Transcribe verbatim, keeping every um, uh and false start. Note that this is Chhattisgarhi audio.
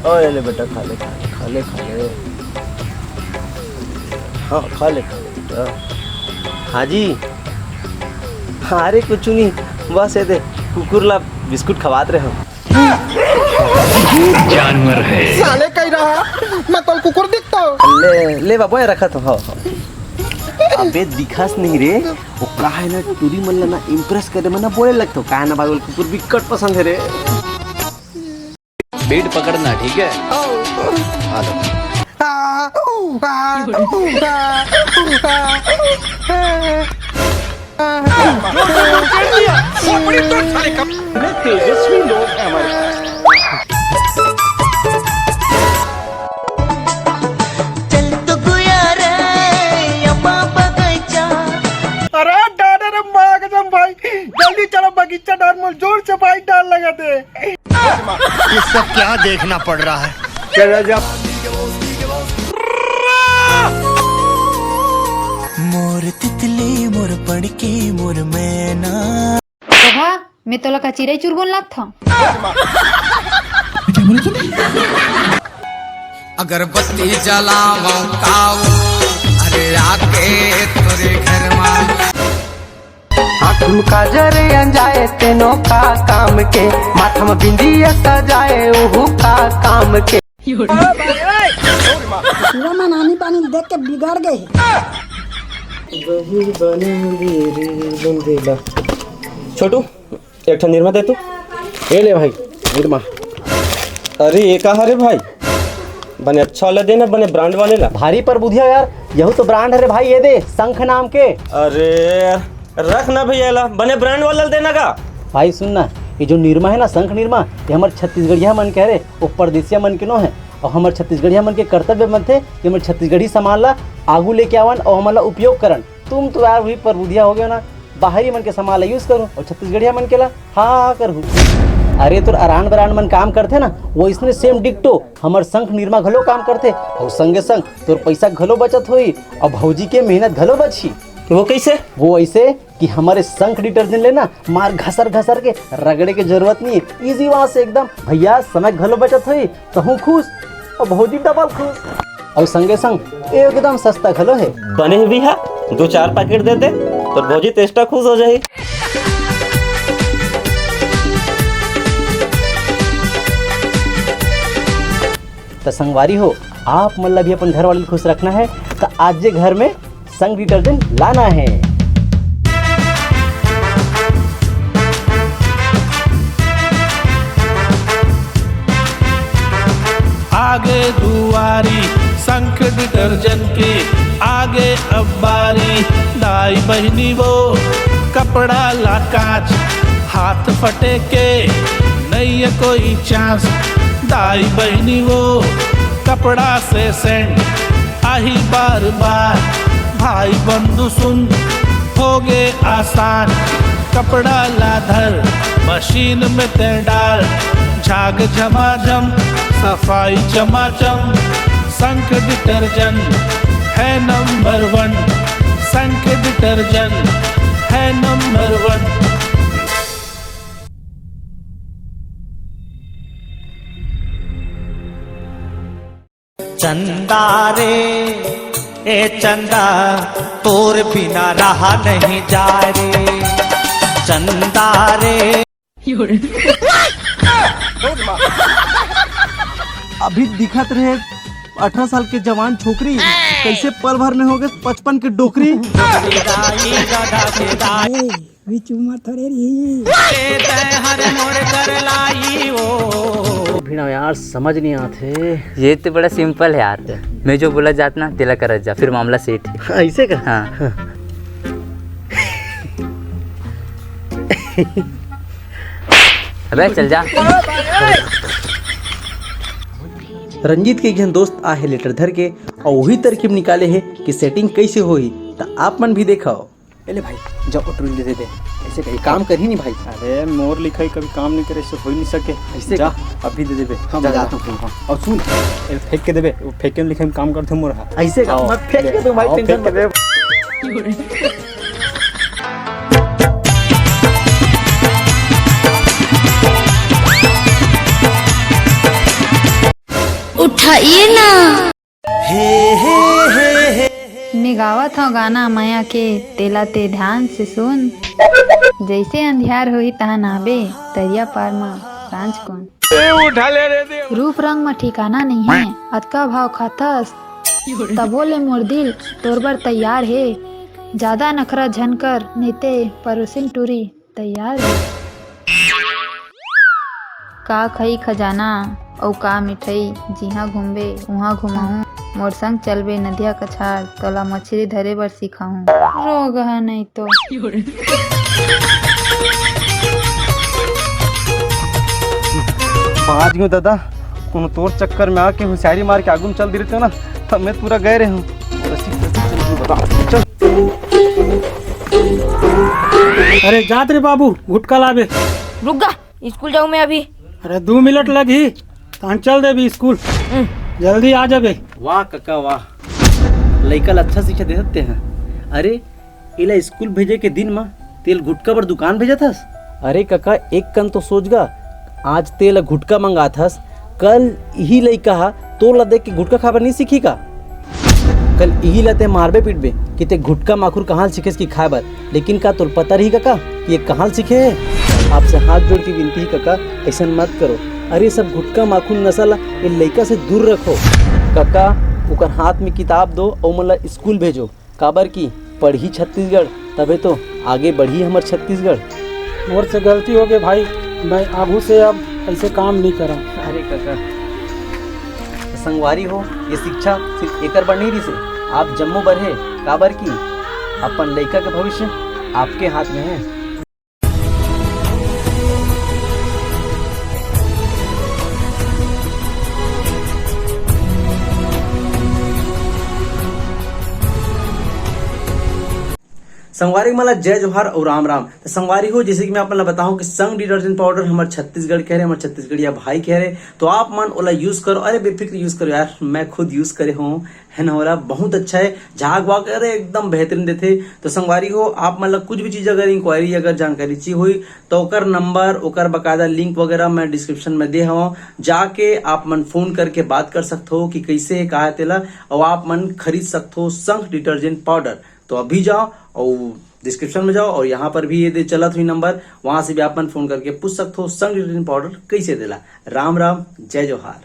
ओ, ले ले बेटा, खा ले, खा ले, खा ले, खा ले। हाँ, खा ले, खा ले बेटा। हाँ जी। हाँ, अरे कुछ नहीं, बस ये दे, कुकुर ला बिस्कुट खवात रहे हम। जानवर है। साले कही रहा, मैं तो कुकुर दिखता हूँ। ले, ले बाबू, ये रखा तो, हाँ, हाँ। अबे दिखस नहीं रे, वो का है ना, टूरी मन ला ना impress करे मन ना बोले लगता, का है ना भाई, वो कुकुर बिकट पसंद है रे। Beat पकड़ना, ठीक है? आ लो। तेजस्वी लोग हैं हमारे पास। चल तो गुया रे, अम्मा बगैचा। अरे डाले रे माँ कसम भाई, जल्दी चलो बगीचा डाल, मोर जोर से भाई डाल लगा दे। ये सब क्या देखना पड़ रहा है? चला जा। मोर तितली, मोर पड़की, मोर मैना। शोभा, मैं तोला का चिरई चुरगुन लागथंव? अगरबत्ती जलावं काऊ, अरे आके तोरे घर मा। आँख म काजर अंजाए तेनो का काम के, माथा म बिंदिया सजाए ओहू का काम के। पूरा मन आनी बानी देख के बिगड़ गए। वही बने मेरी बंदेला। छोटू, एक ठन निरमा दे तू। ये ले भाई, निरमा। अरे, ये का हरे भाई? बने अच्छा वाला देना, बने brand वाले ला। भारी परबुधिया यार, यहू तो brand हरे भाई, ये दे, शंख नाम के। अरे, रख ना भैया ला, बने brand वाला देना का। भाई सुन ना, ये जो निरमा है ना, शंख निरमा, ये हमर छत्तीसगढ़िया मन के हरे, वो परदेसिया मन के नो है। और हमर छत्तीसगढ़िया मन के कर्तव्य बनथे कि हमर छत्तीसगढ़ी सामान ला आगू लेके आवन और हमन ला उपयोग करन। तुम तो यार भी परबुधिया हो गए ना, बाहरी मन के सामान ला use करो और छत्तीसगढ़िया मन के ला हा हा करो। अरे तोर अरान बरान मन काम करथे ना, वो इसने same ditto हमर शंख निरमा घलो काम करथे और संगे संग तोर पैसा घलो बचत होई और भौजी के मेहनत घलो बची। वो कैसे? वो ऐसे कि हमर शंख detergent ले ना मार घसर घसर के रगड़े के जरूरत नहीं है, easy वहां से एकदम। भैया समय घलो बचत होई, तहूँ खुश और भौजी double खुश। अउ संगे संग एकदम सस्ता घलो हे। बने भी हा, दू चार packet दे दे, तोर भौजी त extra खुश हो जाही। त संगवारी हो, आप मन ला भी अपन घर वाले ल खुश रखना हे, त आज जे घर में शंख detergent लाना हे। आगे दुआरी शंख detergent के, आगे अब बारी दाई बहिनी वो कपड़ा ला काच, हाथ फटे के नइ ये कोई chance। दाई बहिनी वो कपड़ा से scent आही बार बार, भाई बंधु सुन होगे आसान। कपड़ा ला धर मशीन में ते डाल, झाग झमाझम सफाई चमाचम। शंख detergent है number one, शंख detergent है number one। चंदा रे, ए चंदा, तोर बिना रहा नहीं जाए रे, चंदा रे। अभी दिखत रहे अठारह साल के जवान छोकरी, कैसे पल भर में हो गए पचपन के डोकरी। ए, भी चुम्मा थोड़े रही। भिड़ा यार, समझ नहीं आते। ये तो बड़ा simple है यार, मैं जो बोला जात ना, तेला करत जा, फिर मामला set है। ऐसे का? हाँ। अबे चल जा। रंजीत के एक झन दोस्त आ हे letter धर के, और वही तरकीब निकाले हे कि setting कैसे होही, त आप मन भी देखव। ए ले भाई, जाओ टुरी दे दे। ऐसे कहीं काम कर ही नहीं भाई। अरे मोर लिखाई कभी काम नहीं करे, इससे हो ही नहीं सके। ऐसे जा, का? अभी दे देबे। हाँ, जा, मैं जा। जाता हूँ। हाँ। और सुन, ए, फेंक के देबे, वो फेंक के लिखाई में काम करते मोर हा। ऐसे का? आओ। मैं फेंक के दूँ भाई, आओ, tension फेंक के मत ले। दे। उठाइए ना। मैं गावत हव गाना मया के, तेला ते ध्यान से सुन। जैसे अंधियार होही तहां आबे, तरिया पार म सांझ कुन। ए, उठा ले रे दे। रूप रंग म ठिकाना नइहे, अतका भाव खाथस, तभो ले मोर दिल तोर बर तैयार हे। जादा नखरा झन कर, नइते परोसिन टूरी तैयार हे। का खई खजाना अउ का मिठई, जिहां घूमबे उहां घुमाहूं। मोर संग चलबे नदिया कछार, तोला मछरी धरे बर सिखाहूं। रोग ह नहीं तो। बाज गयो दादा, कोनो तोर चक्कर में आके होशियारी मार के आगू में चल दे रहे ना, तब मैं पूरा गए रहे हूँ। चल। अरे जात रे बाबू, गुटका लाबे। रुक गा, स्कूल जाऊं मैं अभी। अरे दू मिनट लगही, तहन चल देबी स्कूल। हम्म। जल्दी आ जाबे। वाह कका वाह, लइका ला अच्छा शिक्षा दे सकते हैं। अरे एला स्कूल भेजे के दिन म तेल गुटका बर दुकान भेजत हस? अरे कका, एक कन तो सोच गा, आज तेल गुटका मंगात हस, कल इही लइका हा तोर ला देख के गुटका खाबर नहीं सीखी का? कल इही ला ते मारबे पीटबे कि ते गुटका माखुर कहाँ सीखेस कि खाए बर, लेकिन का तोर पता रही कका कि ये कहाँ सीखे है? आपसे हाथ जोड़ के विनती है कका, ऐसा मत करो। अरे सब गुटका माखुर नशा ला ये लइका से दूर रखो। कका, ओकर हाथ में किताब दो और ओमन ला स्कूल भेजो। काबर कि पढ़ही छत्तीसगढ़, तभे तो आगे बढ़ही हमर छत्तीसगढ़। मोर से गलती होगे भाई, मैं आगू से अब ऐसे काम नहीं करम। अरे कका, संगवारी हो, ये शिक्षा सिर्फ एकर बर नहीं रिसे, आप जम्मो बर हे, काबर कि अपन लइका के भविष्य आपके हाथ में है। संगवारी मन ला जय जोहार अउ राम राम। तो संगवारी हो, जैसे कि मैं आप मन ला बताऊं कि संग डिटर्जेंट पाउडर हमर छत्तीसगढ़ के हरे, हमर छत्तीसगढ़िया भाई के हरे, तो आप मन ओला यूज करो। अरे बेफिक्र यूज करो यार, मैं खुद यूज करे हूँ, है ना, ओला बहुत अच्छा है, झाग वाग, अरे एकदम बेहतरीन देथे। तो संगवारी हो, आप मन ला कुछ भी चीज अगर इंक्वायरी, अगर जानकारी चाहिए हुई, तो ओकर नंबर, ओकर बकायदा लिंक वगैरह मैं डिस्क्रिप्शन में दे हवं, जाके आप मन फोन करके बात कर सकते हो कि कैसे है, का है तेला, और आप मन खरीद सकते हो संग डिटर्जेंट पाउडर। तो अभी जाओ और डिस्क्रिप्शन में जाओ और यहाँ पर भी ये दे चलत हुई नंबर, वहाँ से भी आप मन फोन करके पूछ सकते हो संग डिटर्जेंट पाउडर कैसे देला। राम राम, जय जोहार।